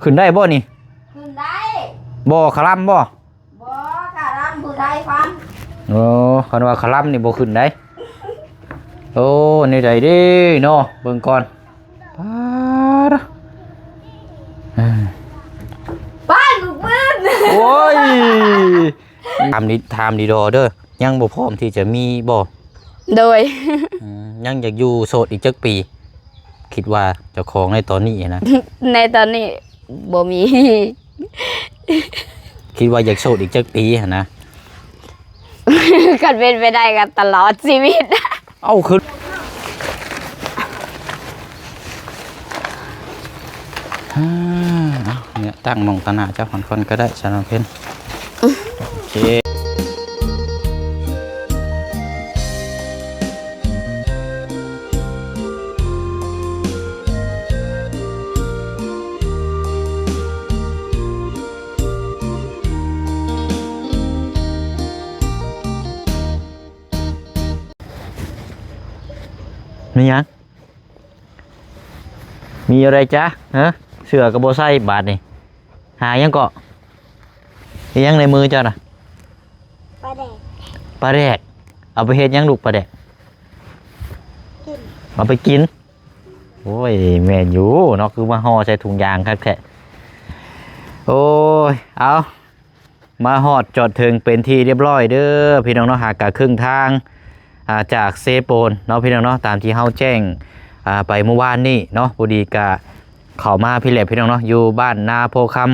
ຂຶ້ນໄດ້ບໍ່ນີ້? ຂຶ້ນໄດ້. ບໍ່ຄະລຳບໍ່? ບໍ່ ຄະລຳຜູ້ໄທຟັງ. ໂອ້ ຄັນວ່າຄະລຳນີ້ບໍ່ຂຶ້ນໄດ້. ໂອ້ ແນວໃດເດ້ເນາະ ເບິ່ງກ່ອນ. ປາດ ໄປລູກປືນ. ໂອ້ຍ ຖາມດີ ຖາມດີດໍເດີ ຍັງບໍ່ພ້ອມທີ່ຈະມີບໍ່? ໂດຍ. ອືມ ຍັງຢາກຢູ່ໂສດອີກຈັກປີ? ຄິດວ່າເຈົ້າຂອງໃນຕອນນີ້ນະ. ໃນຕອນນີ້ບໍ່ມີ. ຄິດວ່າຢາກໂສດອີກຈັກປີຫັ້ນນະ? ຄັນເປັນໄປໄດ້ກໍຕະຫຼອດຊີວິດ. ເອົາ ຄື ອາ ເອົາ ນີ້ຕັ້ງໝ່ອງຕາໜ້າເຈົ້າກ່ອນກໍໄດ້ ສາວລຳເພັນ. ໂອເຄ. ມີຫຍັງ? ມີຢູ່ໃດຈະ? ຮະ? ເສື້ອກໍບໍ່ໃສ່ບາດນີ້. ຫາຫຍັງເກາະ? ອີຫຍັງໃນມືເຈົ້ານະ? ປາແດກ. ປາແດກ. ເອົາໄປເຮັດຫຍັງລູກປາແດກ? ກິນ. ເອົາໄປກິນ? ໂອ້ຍ ແມ່ນຢູ່ເນາະ ຄືມາຫໍ່ໃສ່ຖົງຢາງຄັກແທ້. ໂອ້ຍ ເອົາ ມາຮອດຈອດເຖິງເປັນທີ່ຮຽບຮ້ອຍເດີພີ່ນ້ອງເນາະ. ຫາກະເຄິ່ງທາງ ອ່າ ຈາກເຊໂປນເນາະພີ່ນ້ອງເນາະ ຕາມທີ່ເຮົາແຈ້ງ ອ່າ ໄປມື້ວານນີ້ເນາະ. ພໍດີກະເຂົ້າມາພີ້ແຫຼະພີ່ນ້ອງເນາະ ຢູ່ບ້ານນາໂພຄຳ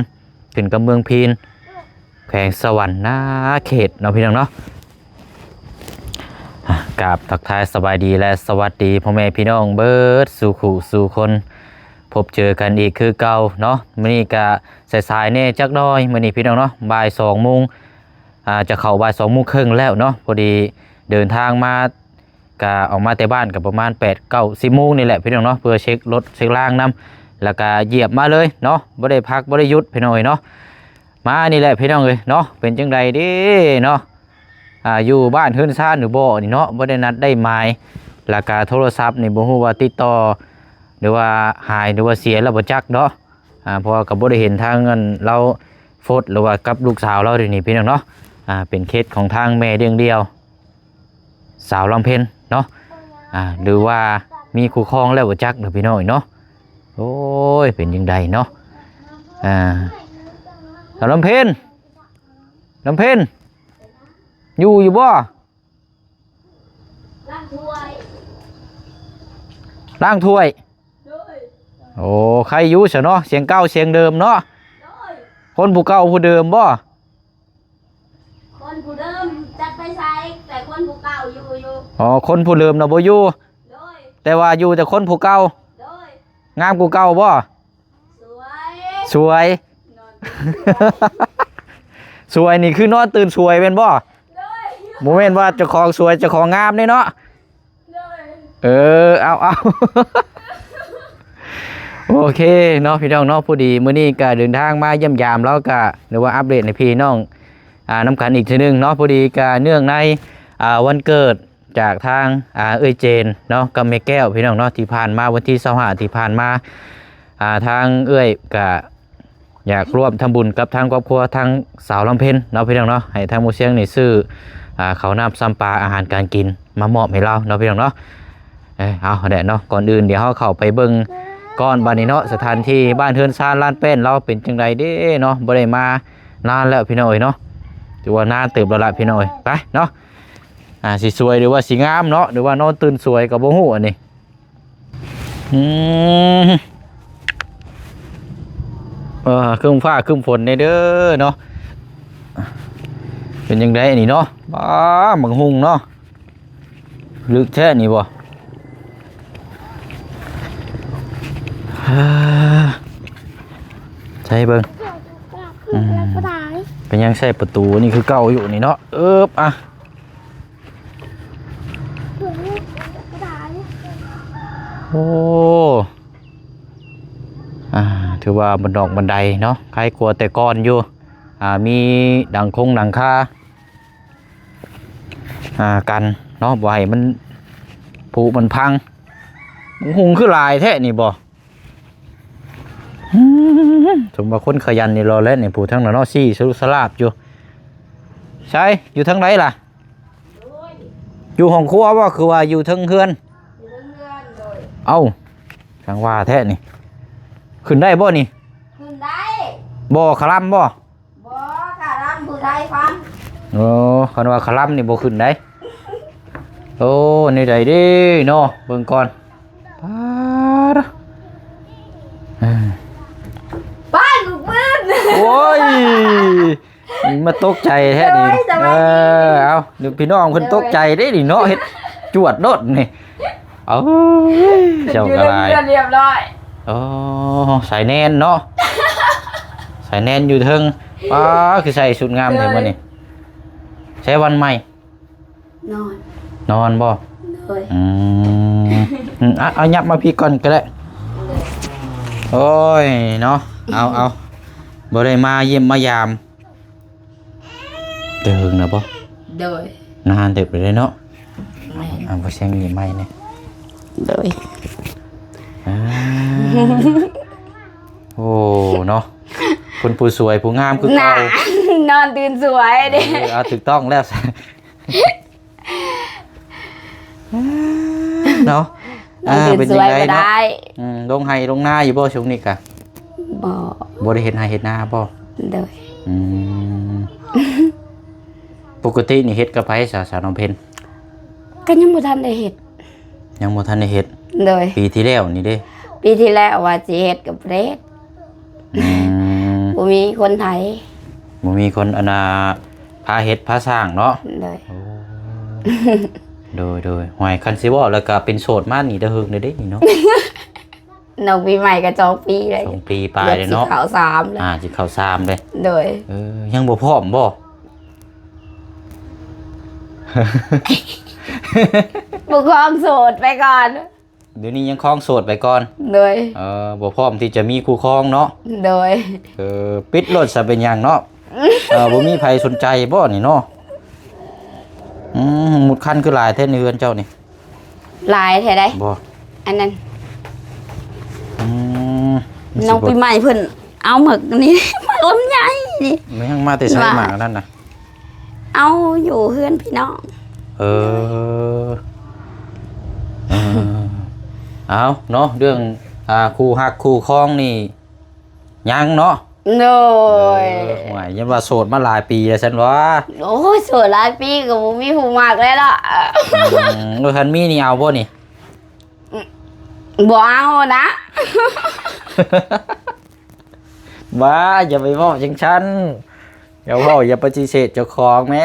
ຂຶ້ນກັບເມືອງພີນ ແຂວງສະຫວັນນະເຂດເນາະພີ່ນ້ອງເນາະ. ກາບທັກທາຍສະບາຍດີ ແລະ ສະຫວັດດີພໍ່ແມ່ພີ່ນ້ອງເບິດສູ່ຄູ່ສູ່ຄົນ ພົບເຈີກັນອີກຄືເກົ່າເນາະ. ມື້ນີ້ກະສາຍໆແດ່ຈັກໜ້ອຍ ມື້ນີ້ພີ່ນ້ອງເນາະ ບ່າຍສອງໂມງ ອ່າ ຈະເຂົ້າບ່າຍສອງໂມງເຄິ່ງແລ້ວເນາະ. ພໍດີເດີນທາງມາ ກະອອກມາແຕ່ບ້ານກໍປະມານແປດ ເກົ້າ ສິບໂມງນີ້ແຫຼະພີ່ນ້ອງເນາະ ເພື່ອເຊັກລົດເຊັກລາງນຳ ແລ້ວກະຢຽບມາເລີຍເນາະ ບໍ່ໄດ້ພັກບໍ່ໄດ້ຢຸດພີ່ນ້ອງເອີຍເນາະ. ມານີ້ແຫຼະພີ່ນ້ອງເອີຍເນາະ ເປັນຈັ່ງໃດເດ້ເນາະ ອ່າ ຢູ່ບ້ານເຮືອນຊານຢູ່ບໍ່ນີ້ເນາະ ບໍ່ໄດ້ນັດໄດ້ໝາຍ ແລ້ວກະໂທລະສັບນີ້ບໍ່ຮູ້ວ່າຕິດຕໍ່ ຫຼືວ່າຫາຍ ຫຼືວ່າເສຍແລ້ວບໍ່ຈັກເນາະ. ອ່າ ເພາະວ່າກໍບໍ່ໄດ້ເຫັນທາງອັນລາວໂພສ ຫຼືວ່າກັບລູກສາວລາວດຽວນີ້ພີ່ນ້ອງເນາະ. ອ່າ ເປັນເຄສຂອງທາງແມ່ລ້ຽງດ່ຽວ ສາວລຳເພັນເນາະ ອ່າ ຫຼືວ່າມີຄູ່ຄອງແລ້ວບໍ່ຈັກເດີພີ່ນ້ອງເນາະ. ໂອ້ຍ ເປັນຈັ່ງໃດເນາະ ອ່າ ສາວລຳເພັນ ລຳເພັນ ຢູ່ຢູ່ບໍ່? ລ້າງຖ້ວຍ ລ້າງຖ້ວຍ. ໂອ້ ໄຄຢູ່ຊະເນາະ ສຽງເກົ່າສຽງເດີມເນາະ. ຄົນຜູ້ເກົ່າຜູ້ເດີມບໍ່? ຄົນຜູ້ເດີມຈັກໄປໃສ ແຕ່ຄົນຜູ້ເກົ່າຢູ່ຢູ່. ອໍ ຄົນຜູ້ເດີມນະບໍ່ຢູ່. ແຕ່ວ່າຢູ່ແຕ່ຄົນຜູ້ເກົ່າ. ງາມກວ່າເກົ່າບໍ່? ສວຍ ສວຍ ສວຍນີ້ຄືນອນຕື່ນສວຍແມ່ນບໍ່? ບໍ່ແມ່ນວ່າເຈົ້າຂອງສວຍເຈົ້າຂອງງາມເດ້ເນາະ. ເອີ ເອົາ ເອົາ ໂອເຄເນາະພີ່ນ້ອງເນາະ. ພໍດີມື້ນີ້ກະເດີນທາງມາຢ້ຽມຢາມລາວກະ ຫຼືວ່າອັບເດດໃຫ້ພີ່ນ້ອງ ອ່າ ນຳກັນອີກເທື່ອໜຶ່ງເນາະ. ພໍດີກະເນື່ອງໃນ ອ່າ ວັນເກີດຈາກທາງ ອ່າ ເອື້ອຍເຈນເນາະ ກັບແມ່ແກ້ວພີ່ນ້ອງເນາະ ທີ່ຜ່ານມາ ວັນທີຊາວຫ້າທີ່ຜ່ານມາ ອ່າ ທາງເອື້ອຍກະ ຢາກຮ່ວມທຳບຸນກັບທາງຄອບຄົວທາງສາວລຳເພັນເນາະພີ່ນ້ອງເນາະ ໃຫ້ທາງໝູ່ຊຽງນີ້ຊື້ ອ່າ ເຂົ້ານ້ຳຊຳປາ ອາຫານການກິນມາມອບໃຫ້ລາວເນາະພີ່ນ້ອງເນາະ. ເອີ ເອົາແຫຼະເນາະ ກ່ອນອື່ນດຽວເຮົາເຂົ້າໄປເບິ່ງກ່ອນບາດນີ້ເນາະ ສະຖານທີ່ບ້ານເຮືອນຊານລານແປ້ນລາວເປັນຈັ່ງໃດເດ້ເນາະ. ບໍ່ໄດ້ມານານແລ້ວພີ່ນ້ອງເອີຍເນາະ ຖືວ່ານານເຕີບແລ້ວລະພີ່ນ້ອງເອີຍ. ໄປເນາະ ອ່າ ຊິສວຍ ຫຼືວ່າຊິງາມເນາະ ຫຼືວ່ານອນຕື່ນສວຍກໍບໍ່ຮູ້ອັນນີ້. ອືມ ເອີ ຄຶ້ມຟ້າຄຶ້ມຝົນແດ່ເດີເນາະ. ເປັນຈັ່ງໃດອັນນີ້ເນາະ? ປ້າ ບັກຫຸ່ງເນາະ ລຶກແທ້ນີ້ບໍ່? ໃສ່ເບິ່ງ ອືມ ເປັນຫຍັງໃສ່ປະຕູນີ້ຄືເກົ່າຢູ່ນີ້ເນາະ. ເອີບ ອ່ະ ໂອ້ ອ່າ ຖືວ່າບັນດອກບັນໄດເນາະ ໄຄກວ່າແຕ່ກ່ອນຢູ່. ອ່າ ມີດັງຄົງດັງຄາ ອ່າ ກັນເນາະ ບໍ່ໃຫ້ມັນຜຸມັນພັງ. ຫຸ່ງຄືຫຼາຍແທ້ນີ້ບໍ່? ສົມວ່າຄົນຂະຫຍັນນີ້ລະແຫຼະນີ້ ຜູ້ທາງນັ້ນເນາະ ຊີ້ສະລຸສະຫຼາບຢູ່. ໃສ ຢູ່ທາງໃດລະ? ຢູ່ຫ້ອງຄົວບໍ່ ຄືວ່າຢູ່ເທິງເຮືອນ? ຢູ່ເທິງເຮືອນ ໂດຍ. ເອົ້າ ຊ່າງວ່າແທ້ນີ້ ຂຶ້ນໄດ້ບໍ່ນີ້? ຂຶ້ນໄດ້. ບໍ່ຄະລຳບໍ່? ບໍ່ ຄະລຳຜູ້ໄທຟັງ. ໂອ້ ຄັນວ່າຄະລຳນີ້ບໍ່ຂຶ້ນໄດ໋. ໂອ້ ແນວໃດເດ້ເນາະ ເບິ່ງກ່ອນ. ປາດ ໄປລູກປືນ. ໂອ້ຍ ມາຕົກໃຈແທ້ນີ້. ໂດຍ ສະບາຍດີ. ເອີ ເອົາ ດຽວພີ່ນ້ອງເພິ່ນ ໂດຍ ຕົກໃຈເດ້ນີ້ເນາະ ເຮັດຈວດໂລດນີ້. ເອົາ ເຈົ້າກໍຫຼາຍ ຢູ່ໃນເຮືອນຮຽບຮ້ອຍ. ໂອ້ ສາຍແນນເນາະ ສາຍແນນຢູ່ເທິງ. ປ້າ ຄືໃສ່ຊຸດງາມແທ້ ໂດຍ ມື້ນີ້. ໃຊ້ວັນໃໝ່ ນອນ ນອນບໍ່? ໂດຍ. ອືມ ອືມ ອ່ະ ເອົາ ຫຍັບມາພີ້ກ່ອນກໍໄດ້. ໂດຍ. ໂອ້ຍເນາະ ເອົາ ເອົາ ບໍ່ໄດ້ມາຢ້ຽມມາຢາມ ແຕ່ເຫິງແລ້ວບໍ່? ໂດຍ. ນານເຕີບແລ້ວເນາະ. ແມ່ນ. ເອົາ ບໍ່ແຊງນີ້ໃໝ່ແດ່. ໂດຍ. ອ່າ ໂອ້ ເນາະ ເພິ່ນຜູ້ສວຍຜູ້ງາມຄືເກົ່າ. ນາ ນອນຕື່ນສວຍເດ້. ເອີ ເອົາ ຖືກຕ້ອງແລ້ວ ເນາະ. ນອນຕື່ນສວຍບໍ່ໄດ້. ເອີ ເປັນຈັ່ງໃດເນາະ? ອືມ ລົງໄຮ່ລົງນາຢູ່ບໍ່ຊ່ວງນີ້ກະ? ບໍ່. ບໍ່ໄດ້ເຮັດໄຮ່ເຮັດນາບໍ່? ໂດຍ. ອືມ ປົກກະຕິນີ້ເຮັດກັບໃຜຊະ ສາວນ້ອງເພັນ? ກໍຍັງບໍ່ທັນໄດ້ເຮັດ. ຍັງບໍ່ທັນໄດ້ເຮັດ. ໂດຍ. ປີທີ່ແລ້ວນີ້ເດ້? ປີທີ່ແລ້ວວ່າຊິເຮັດກໍບໍ່ໄດ້ເຮັດ. ອືມ ບໍ່ມີຄົນໄຖ ບໍ່ມີຄົນ ອັນນ່າ ພາເຮັດພາສ້າງເນາະ. ໂດຍ. ໂອ້ ໂດຍ ໂດຍ. ຫວຍ ຄັນຊິເວົ້າແລ້ວກໍເປັນໂສດມານີ້ໄດ້ເຮິງແລ້ວເດ້ນີ້ເນາະ. ນ້ອງປີໃໝ່ກໍສອງປີແລ້ວ ສອງປີປາຍແລ້ວເນາະ ເຂົ້າສາມແລ້ວ. ອ່າ ຊິເຂົ້າສາມເດ້. ໂດຍ. ເອີ ຍັງບໍ່ພ້ອມບໍ່? ບໍ່ ຄອງໂສດໄປກ່ອນ. ດຽວນີ້ຍັງຄອງໂສດໄປກ່ອນ. ໂດຍ. ເອີ ບໍ່ພ້ອມທີ່ຈະມີຄູ່ຄອງເນາະ. ໂດຍ. ເອີ ປິດໂລດຊະ ເປັນຫຍັງເນາະ. ເອີ ບໍ່ມີໃຜສົນໃຈບໍ່ນີ້ເນາະ? ອືມ ໝຸດຄັນຄືຫຼາຍແທ້ໃນເຮືອນເຈົ້ານີ້. ຫຼາຍແທ້ໃດ໋. ບໍ່ ອັນນັ້ນ ອືມ ນ້ອງປີໃໝ່ເພິ່ນເອົາໝາກນີ້ ໝາກລຳໄຍນີ້. ແມ່ນ ມາແຕ່ໃສໝາກອັນນັ້ນນະ? ເອົາຢູ່ເຮືອນພີ່ນ້ອງ. ເອີ ເອີ ເອົາເນາະ ເລື່ອງ ອ່າ ຄູ່ຮັກຄູ່ຄອງນີ້ຍັງເນາະ. ໂດຍ. ເອີ ໂອ້ຍ ຍັງວ່າໂສດມາຫຼາຍປີແລ້ວຊັ້ນຫວາ? ໂອ້ຍ ໂສດຫຼາຍປີກໍບໍ່ມີຜູ້ມັກແລ້ວເນາະ. ອືມ ຄັນມີນີ້ເອົາບໍ່ນີ້? ບໍ່ເອົານະ. ບ້າ ຢ່າໄປເວົ້າຈັ່ງຊັ້ນ ຢ່າເວົ້າ ຢ່າປະຕິເສດເຈົ້າຂອງແໝ.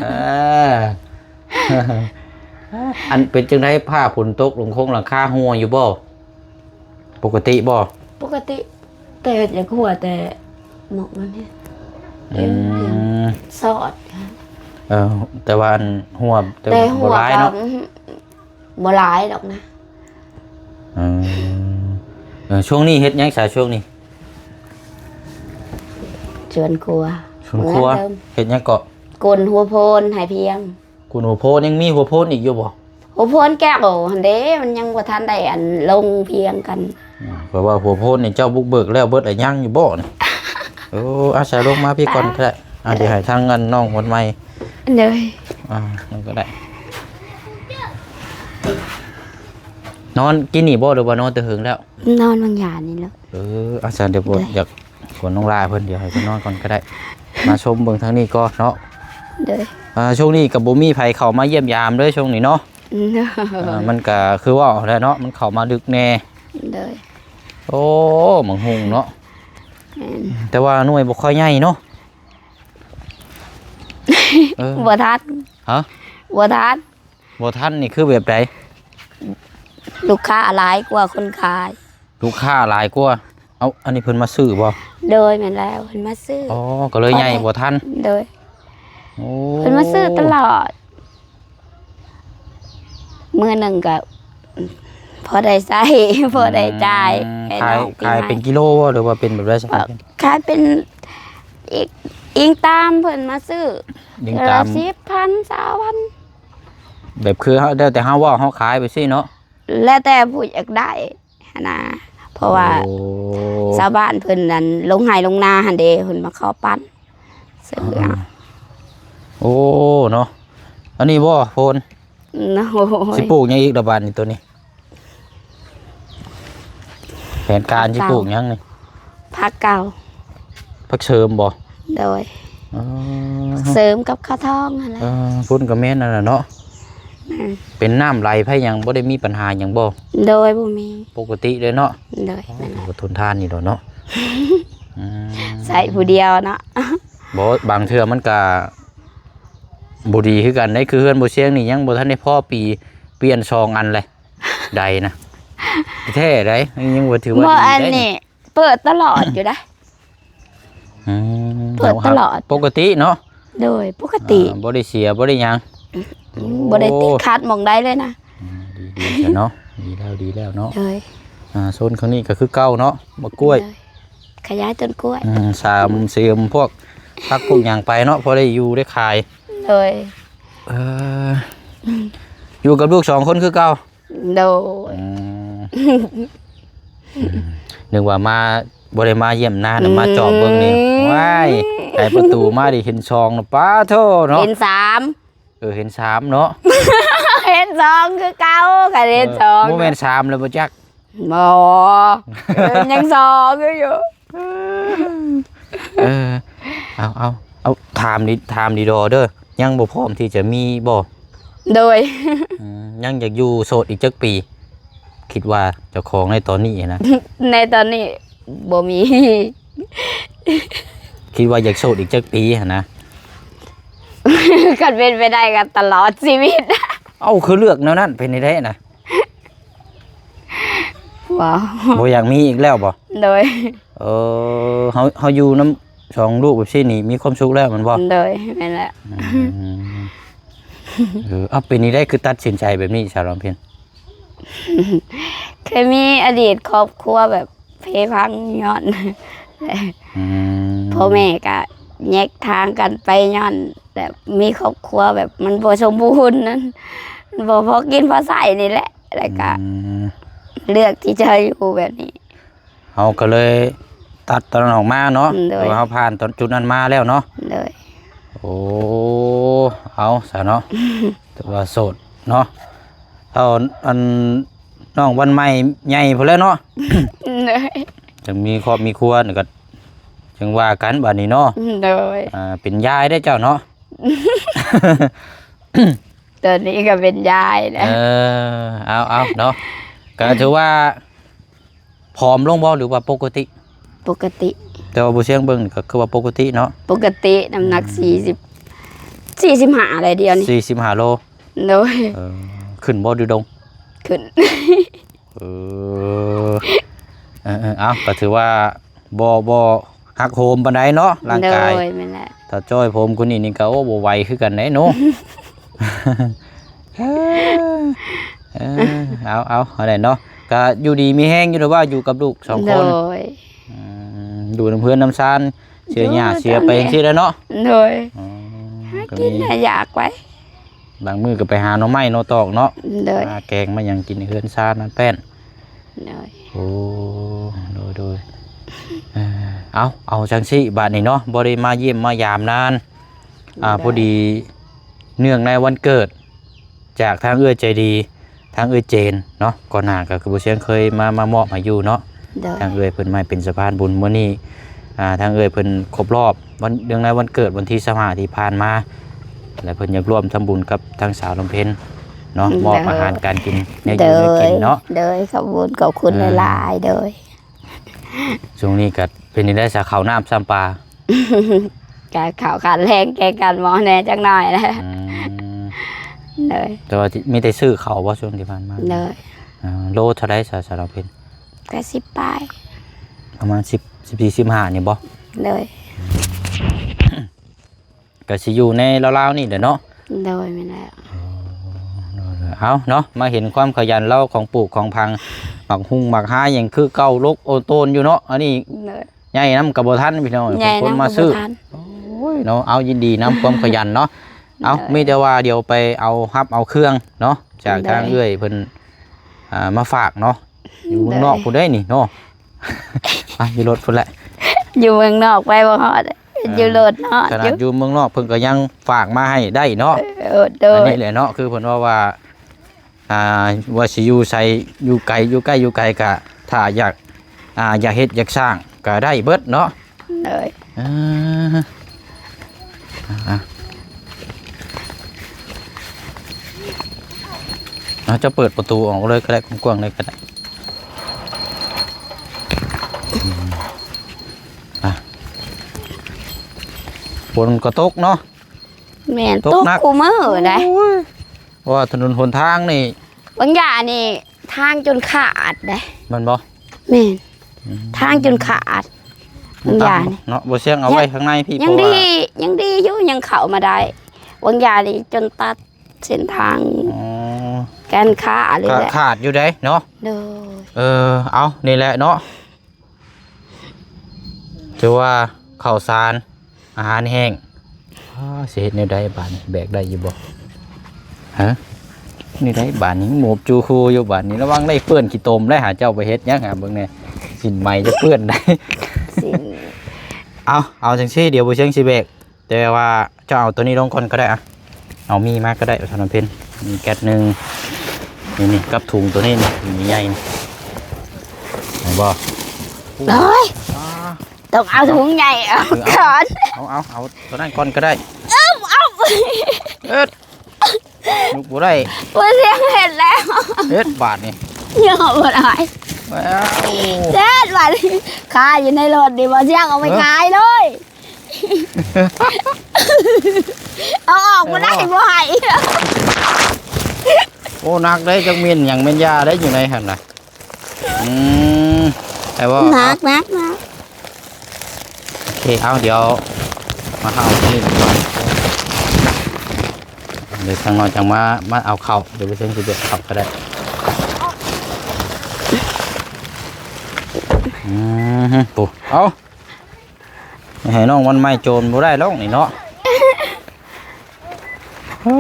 ເອີ ອັນ ເປັນຈັ່ງໃດ ຟ້າຝົນຕົກ ຫຼັງຄົງຫຼັງຄາຮົ່ວຢູ່ບໍ່? ປົກກະຕິບໍ່? ປົກກະຕິ ແຕ່ຢາກຮົ່ວແຕ່ໝອກມັນນີ້. ອືມ ຊອດ. ເອີ ແຕ່ວ່າອັນຮົ່ວ ແຕ່ ແຕ່ຮົ່ວບໍ່ຫຼາຍເນາະ. ບໍ່ຫຼາຍດອກນະ. ເອີ ເອີ ຊ່ວງນີ້ເຮັດຫຍັງຊະ ຊ່ວງນີ້? ສວນຄົວ. ສວນຄົວ ເໝືອນເດີມ. ເຮັດຫຍັງເກາະ? ກົນຫົວໂພນໃຫ້ພຽງ. ກົນຫົວໂພນ ຍັງມີຫົວໂພນອີກຢູ່ບໍ່? ຫົວໂພນແກ້ວຫັ້ນເດ້ ມັນຍັງບໍ່ທັນໄດ້ອັນລົງພຽງກັນ. ອືມ ເພາະວ່າຫົວໂພນນີ້ເຈົ້າບຸກເບີກແລ້ວເບິດລະ ຍັງຢູ່ບໍ່ນີ້? ໂອ້ ອາ ສາລົງມາພີ້ກ່ອນກໍໄດ້. ອາ ດຽວໃຫ້ທາງອັນນ້ອງວັນໃໝ່. ໂດຍ. ອາ ນັ້ນກໍໄດ້. ນອນກິນນີ້ບໍ່ ຫຼືວ່ານອນແຕ່ເຫິງແລ້ວ? ນອນວາງຢານີ້ແຫຼະ. ເອີ ອາ ສາ ດຽວ ໂດຍ ຢາກ ກວນນ້ອງຫຼ້າເພິ່ນ ດຽວໃຫ້ເພິ່ນນອນກ່ອນກໍໄດ້. ມາຊົມເບິ່ງທາງນີ້ກ່ອນເນາະ. ໂດຍ. ອ່າ ຊ່ວງນີ້ກໍບໍ່ມີໃຜເຂົ້າມາຢ້ຽມຢາມເລີຍຊ່ວງນີ້ເນາະ. ໂດຍ. ອ່າ ມັນກໍຄືເວົ້າແຫຼະເນາະ ມັນເຂົ້າມາດຶກແດ່. ໂດຍ. ໂອ້ ໝາກຫຸ່ງເນາະ. ແມ່ນ. ແຕ່ວ່າໜ່ວຍບໍ່ຄ່ອຍໃຫຍ່ເນາະ. ເອີ ບໍ່ທັນ. ຮະ? ບໍ່ທັນ. ບໍ່ທັນນີ້ຄືແບບໃດ? ລູກຄ້າຫຼາຍກວ່າຄົນຂາຍ. ລູກຄ້າຫຼາຍກວ່າ. ເອົ້າ ອັນນີ້ເພິ່ນມາຊື້ບໍ່? ໂດຍ ແມ່ນແລ້ວ ເພິ່ນມາຊື້. ອໍ ກໍເລີຍໃຫຍ່ບໍ່ທັນ. ໂດຍ. ໂອ້ ເພິ່ນມາຊື້ຕະຫຼອດ. ມື້ໜຶ່ງກໍພໍໄດ້ໃຊ້ ພໍໄດ້ຈ່າຍ. ອືມ ໃຫ້ ຂາຍ ນ້ອງປີໃໝ່ ຂາຍເປັນກິໂລບໍ່ ຫຼືວ່າເປັນແບບໃດ? ຂາຍເປັນ ອີງ ອີງຕາມເພິ່ນມາຊື້. ອີງຕາມ ເທື່ອລະສິບພັນ ຊາວພັນ. ແບບຄືເຮົາ ແລ້ວແຕ່ເຮົາເວົ້າເຮົາຂາຍໄປຊີ້ເນາະ. ແລ້ວແຕ່ຜູ້ຢາກໄດ້ຫັ້ນນະ. ເ ເພາະວ່າ ໂອ້ ຊາວບ້ານເພິ່ນນັ້ນລົງໄຮ່ລົງນາຫັ້ນເດ້ ເພິ່ນມາຂໍປັນ ເສືອ ອ່າ ເອົາ. ໂອ້ ເນາະ ອັນນີ້ບໍ່ ໂພນ? ໂອ້ຍ ຊິປູກຫຍັງອີກລະບາດນີ້ ໂຕນີ້? ແຜນການຊິປູກຫຍັງນີ້? ຜັກເກົ່າ ຜັກເສີມບໍ່? ໂດຍ ອໍ ເສີມກັບເຂົ້າທ້ອງຫັ້ນແຫຼະ. ເອີ ພຸ້ນກໍແມ່ນນັ້ນລະເນາະ. ແມ່ນ. ເປັນນ້ຳໄຫຼໄພຫຍັງ ບໍ່ໄດ້ມີບັນຫາຫຍັງບໍ່? ໂດຍ ບໍ່ມີ ປົກກະຕິເລີຍເນາະ. ໂດຍ ແມ່ນແຫຼະ ກໍທົນທານຢູ່ດອກເນາະ. ອືມ ໃຊ້ຜູ້ດຽວເນາະ. ບໍ່ ບາງເທື່ອມັນກະບໍ່ດີຄືກັນເດ້ ຄືເຮືອນບໍ່ຊຽງນີ້ຍັງບໍ່ທັນໄດ້ພໍປີ ປ່ຽນສອງອັນເລີຍ ໃດນະ ແທ້ໃດ ຍັງບໍ່ຖືວ່າ ບໍ່ ດີ ອັນ ໃດ ນີ້ ເປີດຕະຫຼອດຢູ່ໃດ. ອືມ ເປີດຕະຫຼອດ ປົກກະຕິເນາະ. ໂດຍ ປົກກະຕິ ອ່າ ບໍ່ໄດ້ເສຍ ບໍ່ໄດ້ຫຍັງ. ອືມ ໂອ້ ບໍ່ໄດ້ຕິດຂັດໝ່ອງໃດເລີຍນະ. ອືມ ດີໆ ຊະເນາະ ດີແລ້ວ ດີແລ້ວເນາະ. ໂດຍ ອ່າ ໂຊນຂ້າງນີ້ກໍຄືເກົ່າເນາະ ໝາກກ້ວຍ. ໂດຍ ຂະຫຍາຍຕົ້ນກ້ວຍ. ອືມ ສາມເສີມພວກຜັກພວກຫຍັງໄປເນາະ ພໍໄດ້ຢູ່ໄດ້ຂາຍ. ໂດຍ ເອີ ຢູ່ກັບລູກສອງຄົນຄືເກົ່າ. ໂດຍ ອືມ ອືມ ນຶກວ່າມາ ບໍ່ໄດ້ມາຢ້ຽມນານະ ອືມ ມາຈອບເບິ່ງນີ້ ວ້າຍ ໄຂປະຕູມາໄດ້ເຫັນສອງນະ ປາໂທ້ເນາະ ເຫັນສາມ. ເອີ ເຫັນສາມເນາະ ເຫັນສອງຄືເກົ່າ ກະເຫັນສອງ. ເອີ ບໍ່ແມ່ນສາມແລ້ວບໍ່ຈັກ. ບໍ່ ເອີ ຍັງສອງຢູ່. ເອີ ເອົາ ເອົາ ເອົາ ຖາມດີ ຖາມດີດອເດີ ຍັງບໍ່ພ້ອມທີ່ຈະມີບໍ່? ໂດຍ ອືມ ຍັງຢາກຢູ່ໂສດອີກຈັກປີ? ຄິດວ່າເຈົ້າຂອງໃນຕອນນີ້ນະ ໃນຕອນນີ້ບໍ່ມີ. ຄິດວ່າຢາກໂສດອີກຈັກປີຫັ້ນນະ? ຄັນເປັນໄປໄດ້ກໍຕະຫຼອດຊີວິດ. ເອົ້າ ຄືເລືອກແນວນັ້ນ ເປັນໄດ້ນະ? ວ້າວ ບໍ່ຢາກມີອີກແລ້ວບໍ່? ໂດຍ ເອີ ເຮົາ ເຮົາຢູ່ນຳສອງລູກແບບຊີ້ນີ້ມີຄວາມສຸກແລ້ວແມ່ນບໍ່? ໂດຍ ແມ່ນແຫຼະ. ອືມ ເອີ ເອົາ ເປັນຈັ່ງໃດຄືຕັດສິນໃຈແບບນີ້ ສາວລຳເພັນ? ເຄີຍມີອະດີດຄອບຄົວແບບເພພັງຍ້ອນ ອືມ ພໍ່ແມ່ກະແຍກທາງກັນໄປ ຍ້ອນແບບມີຄອບຄົວແບບມັນບໍ່ສົມບູນນັ້ນ ມັນບໍ່ພໍກິນພໍໃຊ້ນີ້ແຫຼະ ແລ້ວກະ ອືມ ເລືອກທີ່ຈະຢູ່ແບບນີ້. ເຮົາກໍເລີຍຕັດຕອນນັ້ນອອກມາເນາະ. ໂດຍ ຖືວ່າເຮົາຜ່ານຕອນຈຸດນັ້ນມາແລ້ວເນາະ. ໂດຍ ໂອ້ ເອົາຊະເນາະ ຖືວ່າໂສດເນາະ. ເອົາ ອັນ ນ້ອງວັນໃໝ່ໃຫຍ່ພຸ້ນແຫຼະເນາະ. ໂດຍ ຈັ່ງມີຄອບມີຄົວນີ້ກໍຈັ່ງວ່າກັນບາດນີ້ເນາະ. ໂດຍ ອ່າ ເປັນຍາຍເດ້ເຈົ້າເນາະ. ຕອນນີ້ກໍເປັນຍາຍແລ້ວ. ເອີ ເອົາ ເອົາເນາະ ກໍຖືວ່າຜອມລົງບໍ່ ຫຼືວ່າປົກກະຕິ? ປົກກະຕິ. ແຕ່ວ່າບໍ່ຊຽງເບິ່ງກໍຄືວ່າປົກກະຕິເນາະ. ປົກກະຕິ ນ້ຳໜັກ ອືມ ສີ່ສິບ ສີ່ສິບຫ້າແລ້ວດຽວນີ້ ສີ່ສິບຫ້າໂລ. ໂດຍ ເອີ ຂຶ້ນບໍ່ ຫຼືລົງ? ຂຶ້ນ. ເອີ ເອີ ເອີ ເອົາ ກໍຖືວ່າບໍ່ ບໍ່ຫັກໂຫມປານໃດເນາະ ຮ່າງກາຍ. ໂດຍ ແມ່ນແຫຼະ. ຖ້າຈ້ອຍໂຫມກວ່ານີ້ນີ້ກໍ ໂອ້ ບໍ່ໄຫວຄືກັນເດ້ເນາະ. ເອີ ເອີ ເອົາ ເອົາ ເອົາໄດ້ເນາະ ກໍຢູ່ດີມີແຮງຢູ່ແລ້ວວ່າຢູ່ກັບລູກສອງຄົນ. ໂດຍ ອືມ ຢູ່ນຳເຮືອນນຳຊານ ເສຍຫຍ້າເສຍໄປຈັ່ງຊີ້ແຫຼະເນາະ. ໂດຍ ອືມ ຫາກິນຫາຢາກໄປ. ບາງມື້ກໍໄປຫາໜໍ່ໄມ້ໜໍ່ຕອກເນາະ. ໂດຍ ມາແກງມາຫຍັງກິນເຮືອນຊານນັ້ນແປ້ນ. ໂດຍ ໂອ້ ໂດຍ ໂດຍ ເອີ ເອົາ ເອົາຈັ່ງຊີ້ບາດນີ້ເນາະ ບໍ່ໄດ້ມາຢ້ຽມມາຢາມນານ ອ່າ ໂດຍ ພໍດີເນື່ອງໃນວັນເກີດຈາກທາງເອື້ອຍໃຈດີ ທາງເອື້ອຍເຈນເນາະ ກ່ອນໜ້າກໍຄືບໍ່ຊຽງເຄີຍມາ ມາມອບໃຫ້ຢູ່ເນາະ. ໂດຍ ທາງເອື້ອຍເພິ່ນມາເປັນສະພານບຸນ ມື້ນີ້ ອ່າ ທາງເອື້ອຍເພິ່ນຄົບຮອບວັນ ເນື່ອງໃນວັນເກີດວັນທີຊາວຫ້າທີ່ຜ່ານມາ ແລະ ເພິ່ນຢາກຮ່ວມທຳບຸນກັບທາງສາວລຳເພັນເນາະ ໂດຍ ມອບອາຫານການກິນແນວຢູ່ແນວກິນເນາະ. ໂດຍ ຂອບຄຸນ ຂອບຄຸນ ເອີ ຫຼາຍໆ. ໂດຍ ຊ່ວງນີ້ກໍເປັນຈັ່ງໃດຊະ ເຂົ້ານ້ຳຊຳປາ? ກະເຂົ້າຂາດແລງແກງກັນໝໍແດ່ຈັກໜ້ອຍແຫຼະ. ອືມ ໂດຍ ແຕ່ວ່າມີແຕ່ຊື້ເຂົ້າບໍ່ຊ່ວງທີ່ຜ່ານມາ? ໂດຍ ເອີ ໂລເທົ່າໃດຊະ ສາວລຳເພັນ? ແປດສິບປາຍ ປະມານສິບ ສິບສີ່ ສິບຫ້ານີ້ບໍ່? ໂດຍ ກໍຊິຢູ່ໃນລາວໆນີ້ແຫຼະເນາະ. ໂດຍ ແມ່ນແລ້ວ. ເອົາເນາະ ມາເຫັນຄວາມຂະຫຍັນລາວຂອງປູກຂອງຝັງ ໝາກຮຸ່ງໝາກຮາຫຍັງຄືເກົ່າ ລົກໂອໂຕນຢູ່ເນາະ. ອັນນີ້ ໂດຍ ໃຫຍ່ນຳກໍບໍ່ທັນພີ່ນ້ອງ ໃຫຍ່ນຳກໍບໍ່ທັນ ຄົນມາຊື້. ໂອ້ຍເນາະ ເອົາ ຍິນດີນຳຄວາມຂະຫຍັນເນາະ. ເອົາ ໂດຍ ມີແຕ່ວ່າດຽວໄປເອົາຮັບເອົາເຄື່ອງເນາະ ຈາກ ໂດຍ ທາງເອື້ອຍເພິ່ນ ອ່າ ມາຝາກເນາະ ຢູ່ເມືອງນອກ ໂດຍ ພຸ້ນເດ້ນີ້ເນາະ. ໄປຢູ່ລົດພຸ້ນແຫຼະ ຢູ່ເມືອງນອກໄປບໍ່ຮອດ ອ່າ ຢູ່ລົດຮອດ ຂະໜາດຢູ່ເມືອງນອກເພິ່ນກໍຍັງຝາກມາໃຫ້ໄດ້ເນາະ ເອີ ໂດຍ ອັນນີ້ແຫຼະເນາະ ຄືເພິ່ນເວົ້າວ່າ ອ່າ ວ່າຊິຢູ່ໃສ ຢູ່ໄກ ຢູ່ໃກ້ ຢູ່ໄກ ກະຖ້າຢາກ ອ່າ ຢາກເຮັດຢາກສ້າງກະໄດ້ເບິດເນາະ ໂດຍ ເອີ ອ່າ ເຮົາຈະເປີດປະຕູອອກເລີຍກໍໄດ້ ກວ້າງໆເລີຍກໍໄດ້ ອືມ ອ່າ ຝົນກໍຕົກເນາະ ແມ່ນ ຕົກໜັກ ຕົກຄູ່ມື້ໄດ໋ ໂອ້ຍ ເພາະວ່າຖະໜົນຫົນທາງນີ້ ບາງຢ່ານີ້ທາງຈົນຂາດເດ້ ແມ່ນບໍ່? ແມ່ນ ອືມ ທາງຈົນຂາດ ບາງຢ່ານີ້ ເນາະ ບໍ່ຊຽງເອົາໄວ້ຂ້າງໃນພີ້ ຍັງດີ ຍັງດີຢູ່ ຍັງເຂົ້າມາໄດ້ ບາງຢ່ານີ້ຈົນຕັດເສັ້ນທາງ ອໍ ແກ່ນຂາເລີຍແຫຼະ ຂາດຢູ່ເດ້ເນາະ ໂດຍ ເອີ ເອົາ ນີ້ແຫຼະເນາະ ຖືວ່າເຂົ້າສານ ອາຫານແຫ້ງ ອ້າ ຊິເຮັດແນວໃດບາດນີ້ ແບກໄດ້ຢູ່ບໍ່? ຮະ ນີ້ໄດ້ບາດນີ້ ໂມບຈູຄູຢູ່ບາດນີ້ ລະວັງໄດ້ເປື້ອນຂີ້ຕົມໄດ້ ຫາເຈົ້າໄປເຮັດຫຍັງ ຫາເບິ່ງແດ່ ສິ້ນໄໝຈະເປື້ອນໄດ້ ສິ້ນ ເອົາ ເອົາຈັ່ງຊີ້ ດຽວບໍ່ຊຽງຊິແບກ ແຕ່ວ່າເຈົ້າເອົາໂຕນີ້ລົງກ່ອນກໍໄດ້ອະ ເອົາມີມາກໍໄດ້ ສາວນ້ຳເພັນ ມີແກັດໜຶ່ງ ນີ້ໆ ກັບຖົງໂຕນີ້ນີ້ ໃຫຍ່ໆ ເຫັນບໍ່? ໂອ້ຍ ອ່າ ຕ້ອງເອົາຖົງໃຫຍ່ອອກກ່ອນ ເອີ ເອົາ ເອົາ ເອົາໂຕນັ້ນກ່ອນກໍໄດ້ ເອີ ເອົາ ເອີດ ລຸກບໍ່ໄດ້ ບໍ່ຊຽງເຮັດແລ້ວ ເຮັດບາດນີ້ ຍັງເອົາບໍ່ໄດ້ ແລ້ວ ເຮັດບາດນີ້ ຄາຢູ່ໃນລົດນີ້ ບໍ່ຊຽງເອົາໄປຂາຍເລີຍ ເອົາອອກບໍ່ໄດ້ ເອົາອອກ ບໍ່ໃຫ້ ໂອ້ ໜັກເດ້ ຈັກແມ່ນຫຍັງແມ່ນຢາໄດ້ຢູ່ໃນຫັ້ນນະ ອືມ ໄດ້ບໍ່? ໜັກ ໜັກ ໜັກ ໂອເຄ ເອົາ ດຽວມາເອົານີ້ກ່ອນ ດຽວທາງນ້ອຍຈັ່ງມາ ມາເອົາເຂົ້າ ດຽວໄປເຊິ່ງຊິໄປເອົາເຂົ້າກໍໄດ້ ອືມ ໂອ້ ເອົາ ໃຫ້ນ້ອງວັນໃໝ່ໂຈນບໍ່ໄດ້ດອກນີ້ເນາະ ເອີ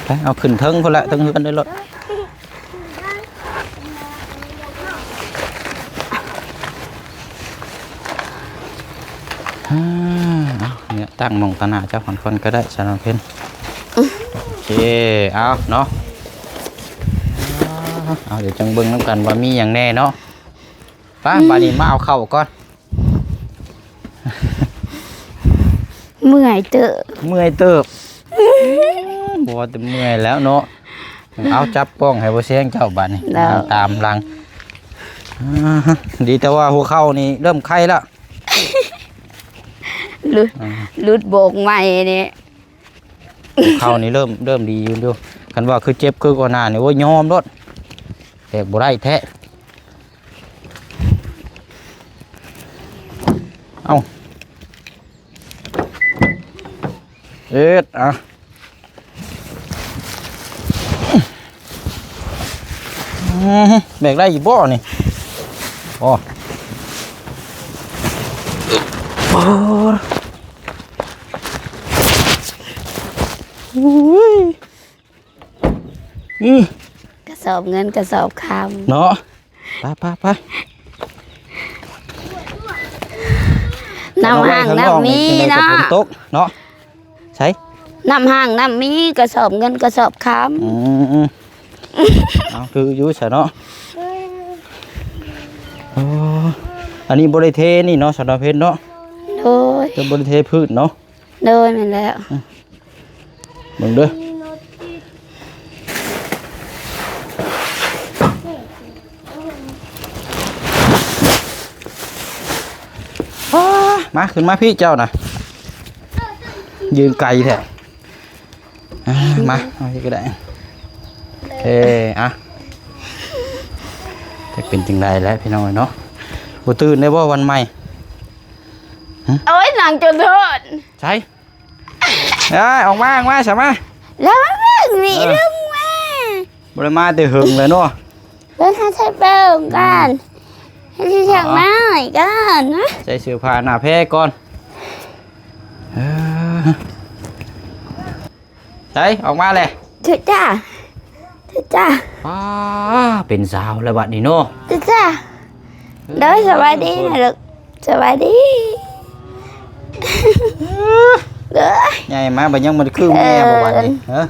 ໄປເອົາຂຶ້ນເທິງພຸ້ນແຫຼະ ເທິງເຮືອນໄດ້ໂລດ ອ່າ ເອົາ ນີ້ຕັ້ງໝ່ອງຕາໜ້າເຈົ້າກ່ອນກໍໄດ້ ສາວນ້ຳເພັນ ໂອເຄ ເອົາເນາະ ເອົາ ດຽວຈັ່ງເບິ່ງນຳກັນວ່າມີຫຍັງແດ່ເນາະ ໄປ ອືມ ບາດນີ້ມາເອົາເຂົ້າກ່ອນ ເມື່ອຍເຕີບ ເມື່ອຍເຕີບ ບໍ່ວ່າແຕ່ເມື່ອຍແລ້ວເນາະ ເອົາ ຈັບກ້ອງໃຫ້ບໍ່ແຊງເຈົ້າບາດນີ້ ເອົາ ຕາມຫຼັງ ອ່າ ດີແຕ່ວ່າຫົວເຂົ່ານີ້ເລີ່ມໄຄແລ້ວ ຫຼຸດ ອ່າ ຫຼຸດໂບກໃໝ່ນີ້ ຫົວເຂົ່ານີ້ເລີ່ມ ເລີ່ມດີຢູ່ ຄັນວ່າຄືເຈັບຄືກ່ອນໜ້ານີ້ ໂອ້ຍ ຍອມໂລດ ແບກບໍ່ໄດ້ແທ້. ເອົ້າ ເຮັດ ອ່ະ ອືມ ແບກໄດ້ຢູ່ບໍ່ນີ້? ໂອ້ ໂອ້ຍ ອືມ ກະສອບເງິນກະສອບຄຳເນາະ. ໄປ ໄປ ໄປ ນ້ຳຮັ່ງນ້ຳມີເນາະ ຝົນຕົກເນາະ ໃສ ນ້ຳຮັ່ງນ້ຳມີ ກະສອບເງິນກະສອບຄຳ ອືມ ເອົາ ຄືຢູ່ຊະເນາະ ໂອ້ ອັນນີ້ບໍ່ໄດ້ເທນີ້ເນາະ ສາວດາວເພັນເນາະ ໂດຍ ຈະບໍ່ໄດ້ເທພື້ນເນາະ ໂດຍ ແມ່ນແລ້ວ ອືມ ເບິ່ງເດີ ມາ ຂຶ້ນມາພີ້ເຈົ້ານະ ຢືນໄກແທ້ ອ່າ ມາ ເອົາພີ້ກໍໄດ້ ເອີ ອ່ະ ຈັກເປັນຈັ່ງໃດແຫຼະພີ່ນ້ອງເນາະ ບໍ່ຕື່ນໄດ້ບໍ່ວັນໃໝ່ ໂອ້ຍ ນັ່ງຈົນໂທດ ໃສ ເອີຍ ອອກມາ ອອກມາ ສາມາ ແລ້ວມາເບິ່ງນີ້ ເອີ ລົງມາ ບໍ່ໄດ້ມາແຕ່ເຫິງແລ້ວເນາະ ເບິ່ງຫາໃສ່ເບິ່ງກ່ອນ ໃຫ້ຊິເຊື່ອງນ້ອຍກ່ອນນະ ໃສ່ເສື້ອຜ້າໜ້າແພກ່ອນ ເອີ ໃສ ອອກມາແຫຼະ ຖືກຈ້າ ຖື ຈ້າ ປ້າ ເປັນສາວແລ້ວບັດນີ້ເນາະ ຈ້າ. ໂດຍ ສະບາຍດີນະລູກ ສະບາຍດີ. ໂດຍ ໃຫຍ່ມາບັດຍັງບໍ່ໄດ້ຄືແມ່ບໍ່ບັດນີ້ ເອີ ຮະ?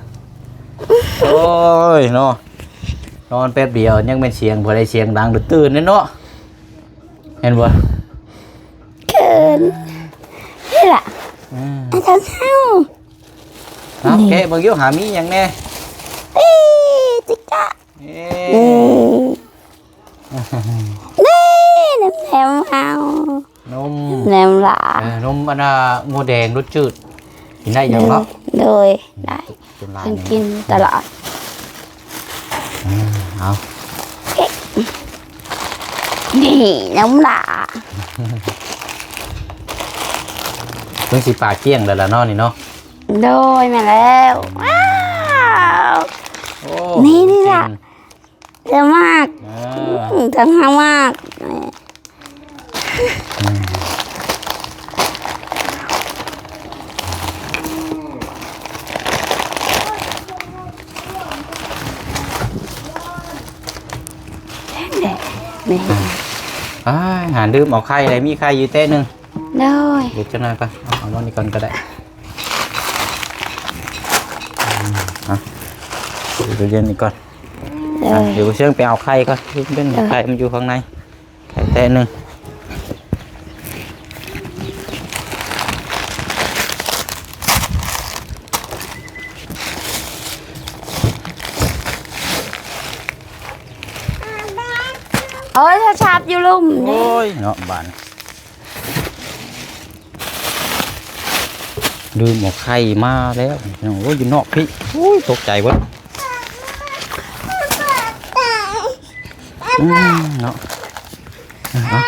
ໂອ້ຍເນາະ ນອນແປັບດຽວຍັງແມ່ນສຽງຜູ້ໃດສຽງດັງຕື່ນເດ້ເນາະ ແມ່ນບໍ່? ເຂີນ ນີ້ລະ ອືມ ອາຈານເຮົາ ເອົາ ນີ້ ແກະເບິ່ງຢູ່ຫາມີຫຍັງແດ່ ເອີ ຈິກະ ເອີ ເອີ ນີ້ ນ້ຳແຫຼມເຮົາ ນົມ ນ້ຳແຫຼມຫຼ້າ ເອີ ນົມອັນນ່າງົວແດງລົດຈືດ ກິນໄດ້ຢູ່ເນາະ ໂດຍ ໄດ້ ເພິ່ນກິນຕະຫຼອດ ອືມ ເອົາ ນີ້ ນ້ຳຫຼ້າ ເພິ່ນຊິປາກກ້ຽງແລ້ວລະເນາະນີ້ເນາະ ໂດຍ ແມ່ນແລ້ວ ວ້າວ ໂອ້ ນີ້ ນີ້ລະ ເກັ່ງ ເຈົ້າມາກ ເອີ ອືມ ເຈົ້າຫາກມາກ ອືມ ແມ່ນແຫຼະ ແມ່ນ ອ້າຍ ຫາລືມເອົາໄຂ່ໄດ້ ມີໄຂ່ຢູ່ແຕ່ໜຶ່ງ ໂດຍ ເຮັດຈັກໜ້ອຍກ່ອນ ເອົາ ເອົາມານີ້ກ່ອນກໍໄດ້ ອືມ ເອົາ ເອົາເຢັນນີ້ກ່ອນ ໂດຍ ອ່ະ ດຽວເຊື່ອງໄປເອົາໄຂ່ກ່ອນ ເປັນ ໂດຍ ໄຂ່ມັນຢູ່ຂ້າງໃນ ໄຂ່ແຕະໜຶ່ງ ໂອ້ຍ ໂທລະສັບຢູ່ລຸ່ມ ໂອ້ຍ ເນາະ ບາດນີ້ ລືມເອົາໄຂ່ມາແລ້ວ ໂອ້ຍ ຢູ່ນອກພີ້ ໂອ້ຍ ຕົກໃຈເບິດ ອືມ ເນາະ ອືມ ເອົາ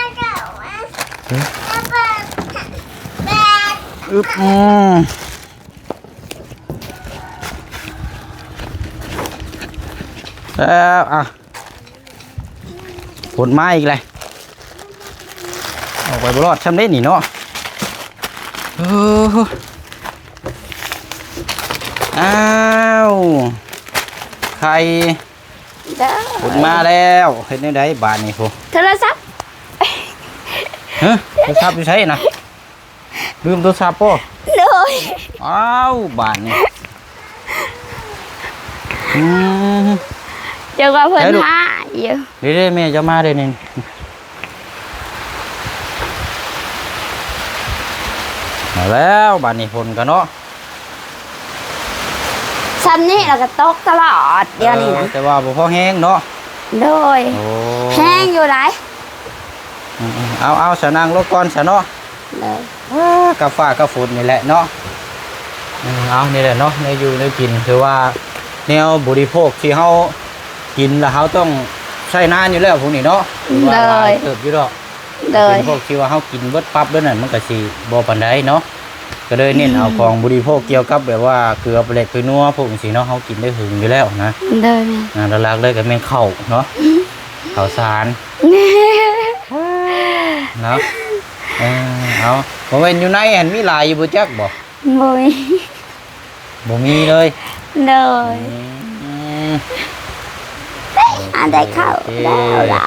ອຶບ ອືມ ແລ້ວ ອ່ະ ຝົນມາອີກແລ້ວ ອອກໄປບໍ່ລອດຊ້ຳເດ້ນີ້ເນາະ ເອີ ອ້າວ ໄຂ່ ເດີ ຝົນມາແລ້ວ ເຮັດແນວໃດບາດນີ້ພຸ້ນ ໂທລະສັບ ຮະ ໂທລະສັບຢູ່ໃສນະ? ລືມໂທລະສັບບໍ່? ໂດຍ ອ້າວ ບາດນີ້ ອືມ ຈັກວ່າເພິ່ນ ໃສລູກ? ຫາຢູ່ ເດ້ໆ ແມ່ເຈົ້າມາເດ້ນີ້ ເອົາແລ້ວ ບາດນີ້ຝົນກໍເນາະ ຊ່ຳນີ້ລະກໍຕົກຕະຫຼອດ ດຽວນີ້ນະ ເອີ ແຕ່ວ່າບໍ່ພໍແຮງເນາະ ໂດຍ ໂອ້ ແຮງຢູ່ໃດ ອືມໆ ເອົາໆ ສະ ນັ່ງລົງກ່ອນສະເນາະ ໂດຍ ອ່າ ກັບຟ້າກັບຝົນນີ້ແຫຼະເນາະ ເອີ ເອົາ ນີ້ແຫຼະເນາະ ແນວຢູ່ແນວກິນ ຖືວ່າແນວບໍລິໂພກທີ່ເຮົາກິນລະເຮົາຕ້ອງໃຊ້ນານຢູ່ແລ້ວພວກນີ້ເນາະ ຖືວ່າ ໂດຍ ຫຼາຍເຕີບຢູ່ດອກ ໂດຍ ເປັນພວກທີ່ວ່າເຮົາກິນເບິດປັບເລີຍນັ້ນ ມັນກໍຊິບໍ່ປານໃດເນາະ ກໍເລີຍເນັ້ນເອົາ ອືມ ຂອງບໍລິໂພກກ່ຽວກັບແບບວ່າເກືອ ປາແດກ ເປັງນົວ ພວກຈັ່ງຊີ້ເນາະ ເຮົາກິນໄດ້ຫຶງຢູ່ແລ້ວນະ ໂດຍ ອ່າ ຫຼັກໆເລີຍກໍແມ່ນເຂົ້າເນາະ ເຂົ້າສານ ເນາະ ເອີ ເອົາ ບໍ່ແມ່ນຢູ່ໃນຫັ້ນມີຫຼາຍຢູ່ບໍ່ຈັກບໍ່? ບໍ່ມີ ບໍ່ມີເລີຍ ໂດຍ ອືມ ຫາໄດ້ເຂົ້າ ໂອເຄ ແລ້ວລະ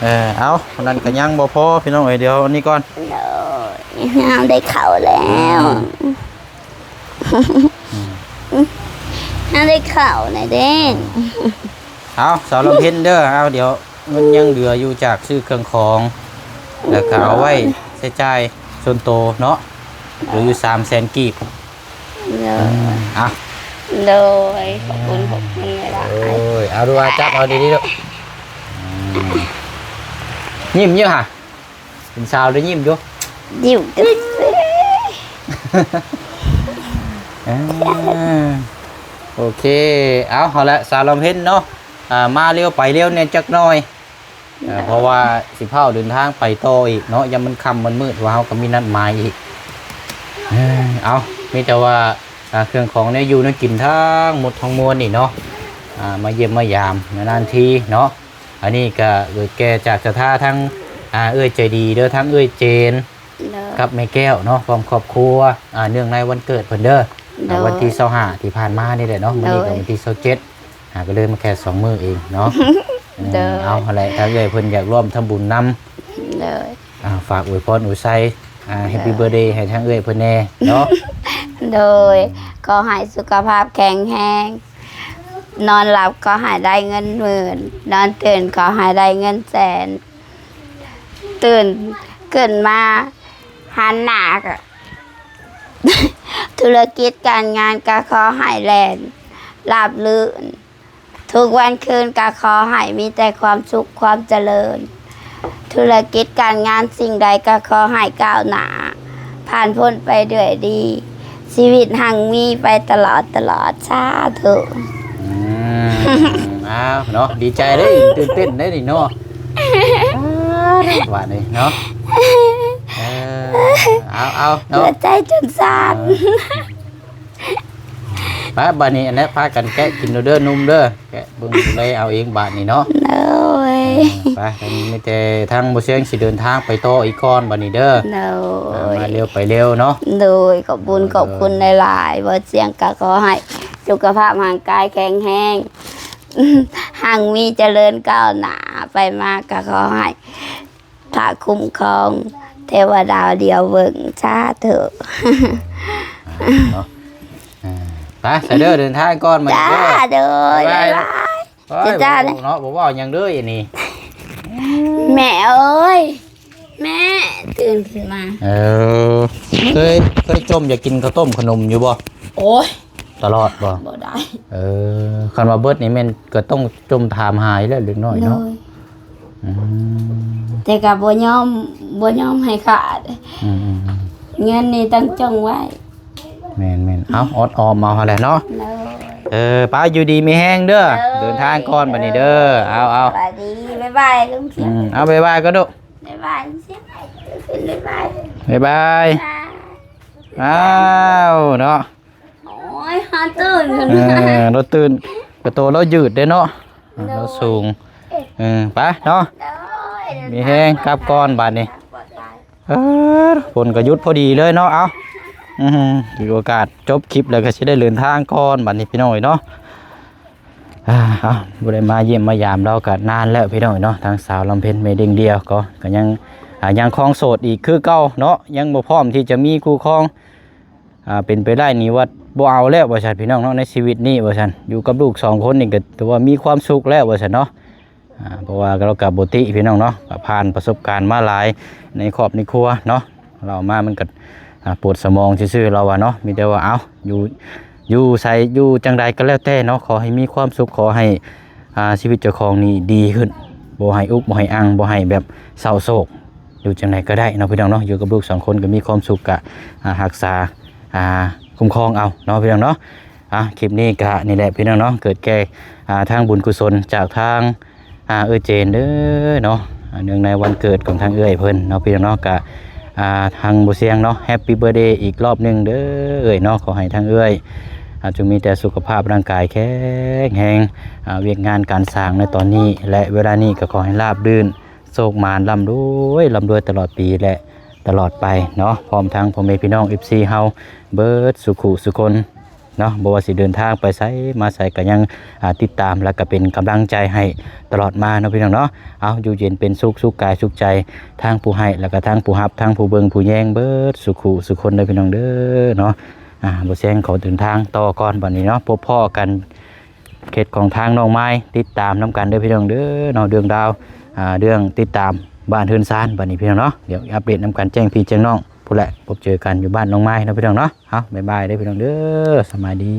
ເອີ ເອົາ ອັນນັ້ນກໍຍັງບໍ່ພໍພີ່ນ້ອງເອີຍ ດຽວອັນນີ້ກ່ອນ ໂດຍ ຫາໄດ້ເຂົ້າແລ້ວ ອືມ ຫາໄດ້ເຂົ້າແລ້ວເດ້ ເອົາ ສາວລຳເພັນເດີ ເອົາ ດຽວ ເງິນຍັງເຫຼືອຢູ່ຈາກຊື້ເຄື່ອງຂອງ ແລ້ວກໍເອົາໄວ້ໃຊ້ຈ່າຍສ່ວນໂຕເນາະ ເຫຼືອຢູ່ສາມແສນກີບ ໂດຍ ອືມ ອ່ະ ໂດຍ ຂອບຄຸນ ຂອບຄຸນຫຼາຍໆ ໂອ້ຍ ເອົາດູ ອ່ະ ຈັບເອົາດີໆລູກ ອືມ ຍິ້ມຢູ່ຫະ ເປັນສາວໄດ້ຍິ້ມຢູ່ ຍິ້ມ ອ່າ ໂອເຄ ເອົາ ເອົາລະ ສາວລຳເພັນເນາະ ອ່າ ມາເລັວໄປເລັວແດ່ຈັກໜ້ອຍ ເອີ ເພາະວ່າຊິຟ້າວເດີນທາງໄປຕໍ່ອີກເນາະ ຢ້ານມັນຄ່ຳມັນມືດ ວ່າເຮົາກໍມີນັດໝາຍອີກ ເອີ ເອົາ ມີແຕ່ວ່າ ອ່າ ເຄື່ອງຂອງແນວຢູ່ແນວກິນທັງໝົດທັງມວນນີ້ເນາະ ອ່າ ມາຢ້ຽມມາຢາມນານໆທີເນາະ ອັນນີ້ກໍເກີດແກ່ຈາກສັດທາທັງ ອ່າ ເອື້ອຍໃຈດີເດີ ທັງເອື້ອຍເຈນ ໂດຍ ກັບແມ່ແກ້ວເນາະ ພ້ອມຄອບຄົວ ອ່າ ເນື່ອງໃນວັນເກີດເພິ່ນເດີ ໂດຍ ອ່າ ວັນທີຊາວຫ້າທີ່ຜ່ານມານີ້ແຫຼະເນາະ ມື້ນີ້ກໍ ໂດຍ ວັນທີຊາວເຈັດ ຫາກໍເລີຍມາແຄ່ສອງມື້ເອງເນາະ. ເອີ ໂດຍ ເອົາຫັ້ນແຫຼະ ທາງເອື້ອຍເພິ່ນຢາກຮ່ວມທຳບຸນນຳ ໂດຍ ອ່າ ຝາກອວຍພອນອວຍໄຊ ອ່າ Happy Birthday ໃຫ້ທາງເອື້ອຍເພິ່ນແດ່ເນາະ. ໂດຍ ຂໍໃຫ້ສຸຂະພາບແຂງແຮງ ນອນຫຼັບກໍໃຫ້ໄດ້ເງິນໝື່ນ ນອນຕື່ນກໍໃຫ້ໄດ້ເງິນແສນ ຕື່ນຂຶ້ນມາຫັນໜ້າກໍ ທຸລະກິດການງານກໍຂໍໃຫ້ແລ່ນລາບລື່ນ ທຸກວັນຄືນກໍຂໍໃຫ້ມີແຕ່ຄວາມສຸກຄວາມຈະເລີນ ທຸລະກິດການງານສິ່ງໃດກໍຂໍໃຫ້ກ້າວໜ້າ ຜ່ານພົ້ນໄປດ້ວຍດີ ຊີວິດຮັ່ງມີໄປຕະຫຼອດຕະຫຼອດ ສາທຸ. ອືມ ອ້າວເນາະ ດີໃຈເດ້ ຕື່ນເຕັ້ນເດ້ນີ້ເນາະ. ບາດນີ້ເນາະ ເອີ ເອົາໆ ເນາະ ຫົວໃຈຈົນສັ່ນ. ເອີ ໄປ ບາດນີ້ອັນນັ້ນພາກັນແກະກິນເດີ ນຸ່ມເດີ ແກະເບິ່ງດູແລເອົາເອງບາດນີ້ເນາະ. ໂດຍ ເອີ ໄປ ບາດນີ້ມີແຕ່ທາງບໍ່ຊຽງຊິເດີນທາງໄປຕໍ່ອີກກ່ອນບາດນີ້ເດີ. ໂດຍ ອ່າ ມາເລັວໄປເລັວເນາະ. ໂດຍ ຂອບບຸນ ເອີ ຂອບຄຸນຫຼາຍໆ ບໍ່ຊຽງກໍຂໍໃຫ້ສຸຂະພາບຮ່າງກາຍແຂງແຮງ ຮັ່ງມີຈະເລີນກ້າວໜ້າ ໄປມາກໍຂໍໃຫ້ ພະຄຸ້ມຄອງ ເທວະດາດຽວເບິ່ງ ສາທຸ. ເນາະ ອ່າ ໄປຊະເດີ ເດີນທາງກ່ອນມາເດີ. ໂດຍ ບາຍບາຍ ບາຍບາຍ. ໂອ້ຍ ຈ້າໆ ເນາະ ບໍ່ເວົ້າຫຍັງເລີຍອັນນີ້. ແມ່ເອີຍ ແມ່ ຕື່ນຂຶ້ນມາ. ເອີ ເຄີຍ ເຄີຍຈົ່ມຢາກກິນເຂົ້າຕົ້ມຂະໜົມຢູ່ບໍ່? ໂອ້ຍ ຕະຫຼອດບໍ່? ບໍ່ໄດ້. ເອີ ຄັນວ່າເບິດນີ້ແມ່ນກໍຕ້ອງຈົ່ມຖາມຫາຢູ່ແລ້ວເດັກນ້ອຍເນາະ. ໂດຍ ອືມ ແຕ່ກໍບໍ່ຍອມ ບໍ່ຍອມໃຫ້ຂາດ. ອືມໆໆ ເງິນນີ້ຕ້ອງຈົ່ງໄວ້. ແມ່ນໆ ເອົາ ອອດອອມເອົາຫັ້ນແຫຼະເນາະ. ໂດຍ ເອີ ໄປ ຢູ່ດີມີແຮງເດີ. ໂດຍ ເດີນທາງກ່ອນບັດນີ້ເດີ. ເອົາໆ ສະບາຍດີ ບາຍບາຍ ລຸງຊຽງ. ອືມ ເອົາ ບາຍບາຍກ່ອນດູ. ບາຍບາຍ ລຸງຊຽງ ບາຍບາຍ ບາຍບາຍ. ອ້າວເນາະ ໂອ້ຍ ຫາຕື່ນຂຶ້ນມາ. ເອີ ລາວຕື່ນ ກະໂຕລາວຍືດເດ້ເນາະ. ໂດຍ ລາວສູງ. ເອີ ໄປເນາະ. ໂດຍ ມີແຮງກັບກ່ອນບາດນີ້. ເອີ ຝົນກໍຢຸດພໍດີເລີຍເນາະ. ເອົາ ອື ຖືໂອກາດຈົບຄລິບແລ້ວກໍຊິໄດ້ເດີນທາງກ່ອນບາດນີ້ພີ່ນ້ອງເອີຍເນາະ. ອ່າ ເອົາ ບໍ່ໄດ້ມາຢ້ຽມມາຢາມລາວກໍນານແລ້ວພີ່ນ້ອງເອີຍເນາະ. ທາງສາວລຳເພັນແມ່ດຽງດ່ຽວກໍ ກໍຍັງ ອ່າ ຍັງຄອງໂສດອີກຄືເກົ່າເນາະ ຍັງບໍ່ພ້ອມທີ່ຈະມີຄູ່ຄອງ. ອ່າ ເປັນໄປໄດ້ນີ້ວ່າບໍ່ເອົາແລ້ວວ່າຊັ້ນພີ່ນ້ອງເນາະ ໃນຊີວິດນີ້ວ່າຊັ້ນ. ຢູ່ກັບລູກສອງຄົນນີ້ກໍຖືວ່າມີຄວາມສຸກແລ້ວວ່າຊັ້ນເນາະ. ອ່າ ເພາະວ່າເຮົາກໍບໍ່ຕິພີ່ນ້ອງເນາະ ກໍຜ່ານປະສົບການມາຫຼາຍໃນຄອບໃນຄົວເນາະ. ເລົ່າມາມັນກໍ ອ່າ ປວດສະໝອງຊື່ໆ ລາວວ່າເນາະ. ມີແຕ່ວ່າ ເອົາ ຢູ່ ຢູ່ໃສຢູ່ຈັ່ງໃດກໍແລ້ວແຕ່ເນາະ ຂໍໃຫ້ມີຄວາມສຸກ ຂໍໃຫ້ ອ່າ ຊີວິດເຈົ້າຂອງນີ້ດີຂຶ້ນ ບໍ່ໃຫ້ອຸກບໍ່ໃຫ້ອັ່ງ ບໍ່ໃຫ້ແບບເສົ້າໂສກ. ຢູ່ຈັ່ງໃດກໍໄດ້ເນາະພີ່ນ້ອງເນາະ ຢູ່ກັບລູກສອງຄົນກໍມີຄວາມສຸກ ກະ ອ່າ ຮັກສາ ອ່າ ຄຸ້ມຄອງເອົາເນາະພີ່ນ້ອງເນາະ. ອ່າ ຄລິບນີ້ກະນີ້ແຫຼະພີ່ນ້ອງເນາະ ເກີດແກ່ ອ່າ ທາງບຸນກຸສົນຈາກທາງ ອ່າ ເອື້ອຍເຈນເດີເນາະ. ອ່າ ເນື່ອງໃນວັນເກີດຂອງທາງເອື້ອຍເພິ່ນເນາະພີ່ນ້ອງເນາະ ກະ ອ່າ ທາງບໍ່ຊຽງເນາະ Happy Birthday ອີກລອບໜຶ່ງເດີເອື້ອຍເນາະ. ຂໍໃຫ້ທາງເອື້ອຍ ອ່າ ຈົ່ງມີແຕ່ສຸຂະພາບຮ່າງກາຍແຂງແຮງ ອ່າ ວຽກງານການສ້າງໃນຕອນນີ້ ແລະ ເວລານີ້ກໍຂໍໃຫ້ລາບລື່ນ ໂຊກໝານ ລ່ຳລວຍ ລ່ຳລວຍຕະຫຼອດປີ ແລະ ຕະຫຼອດໄປເນາະ ພ້ອມທັງພໍ່ແມ່ພີ່ນ້ອງ ເອັຟຊີ ເຮົາເບິດສູ່ຄູ່ສູ່ຄົນເນາະ. ບໍ່ວ່າຊິເດີນທາງໄປໃສມາໃສ ກໍຍັງ ອ່າ ຕິດຕາມ ແລະ ກໍເປັນກຳລັງໃຈໃຫ້ຕະຫຼອດມາເນາະພີ່ນ້ອງເນາະ. ເອົາ ຢູ່ເຢັນເປັນສຸກ ສຸກກາຍສຸກໃຈ ທັງຜູ້ໃຫ້ ແລະ ກໍທັງຜູ້ຮັບ ທັງຜູ້ເບິ່ງຜູ້ແຍງ ເບິດສູ່ຄູ່ສູ່ຄົນເດີພີ່ນ້ອງເດີເນາະ. ອ່າ ບໍ່ແຊງຂໍເດີນທາງຕໍ່ກ່ອນບັດນີ້ເນາະ ພົບພໍ້ກັນ ເຂດຂອງທາງໜອງໄມ້ ຕິດຕາມນຳກັນເດີພີ່ນ້ອງເດີເນາະ. ເລື່ອງລາວ ອ່າ ເລື່ອງຕິດຕາມບ້ານເຮືອນຊານ ບັດນີ້ພີ່ນ້ອງເນາະ ດຽວອັບເດດນຳກັນ ແຈ້ງພີ່ແຈ້ງນ້ອງພຸ້ນແຫຼະ. ພົບເຈີກັນຢູ່ບ້ານໜອງໄມ້ເນາະພີ່ນ້ອງເນາະ. ເອົາ ບາຍບາຍເດີພີ່ນ້ອງເດີ ສະບາຍດີ.